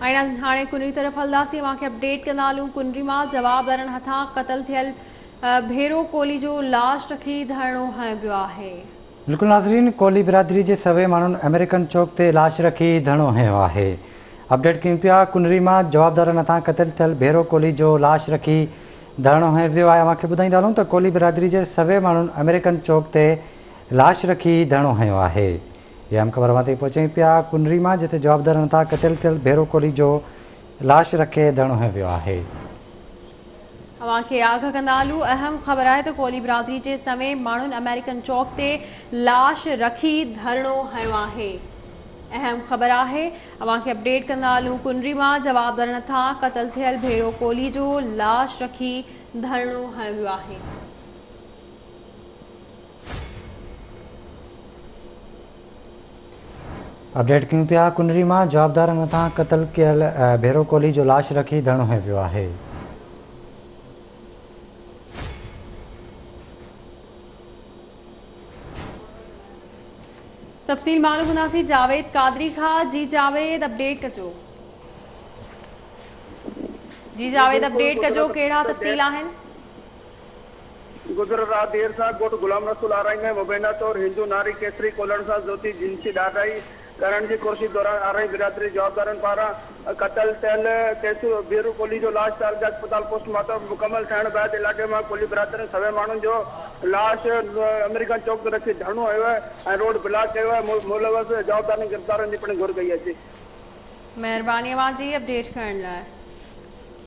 ۽ هاڻي ڪنري طرف هلنداسين، اوهان کي اپڊيٽ ڪندا هلون. ڪنري مان جوابدارن هٿان قتل ٿيل ڀيرو ڪولهي جو لاش رکي ڌرڻو هنيو ويو آهي. بلڪل ناظرين ڪولهي برادري جي سوين ماڻهن آمريڪن چوڪ تي لاش رکي ڌرڻو هنيو آهي. اپڊيٽ ڪيون پيا ڪنري مان جوابدارن هٿان قتل ٿيل ڀيرو ڪولهي جو لاش رکي ڌرڻو هنيو ويو آهي. اوهان کي ٻڌائيندا هلون ته ڪولهي برادري جي سوين ماڻهن آمريڪن چوڪ تي لاش رکي ڌرڻو هنيو آهي. اها اهم خبر اوهان تائين پهچايون پيا ڪنري مان جتي جوابدارن هٿان قتل ٿيل ڀيرو ڪولهي جو لاش رکي ڌرڻو هنيو ويو آهي. اوهان کي آگاهه ڪندا هلون اهم خبر آهي ته ڪولهي برادري جي سوين ماڻهن آمريڪن چوڪ تي لاش رکي ڌرڻو هنيو آهي. اهم خبر آهي اوهان کي اپڊيٽ ڪندا هلون ڪنري مان جوابدارن هٿان قتل ٿيل ڀيرو ڪولهي جو لاش رکي ڌرڻو هنيو ويو آهي. اپڊيٽ ڪيون پيا ڪنري مان جوابدارن هٿان قتل ڪيل ڀيرو ڪولهي جو لاش رکي ڌرڻو هنيو ويو آهي. تفصيل معلوم ڪنداسين جاويد قادري کان جي جاويد اپڊيٽ ڪجو. جي جاويد اپڊيٽ ڪجو ڪهڙا تفصيل آهن. گذريل رات دير سان ڳوٺ غلام رسول آرائين ۾ مبينا طور هندو ناري ڪيسري ڪولهڻ سان ذاتي جنسي ڏاڍائي ڪرڻ جي ڪوشش دوران آرائين برادري جوابدارن پاران قتل ٿيل ڪيسرو ڀيرو ڪولهي جو لاش تعلقه اسپتال پوسٽ مارٽم مڪمل ٿيڻ بعد علائقي مان ڪولهي برادرين سوين ماڻهن جو لاش آمريڪن چوڪ تي رکي ڌرڻو هنيو ۽ روڊ بلاڪ ڪيو ۽ ملوث جوابدارن گرفتارن جي پڻ گهر ڪئي اچي. مهرباني اوهان جي اپڊيٽ ڪرڻ لاء.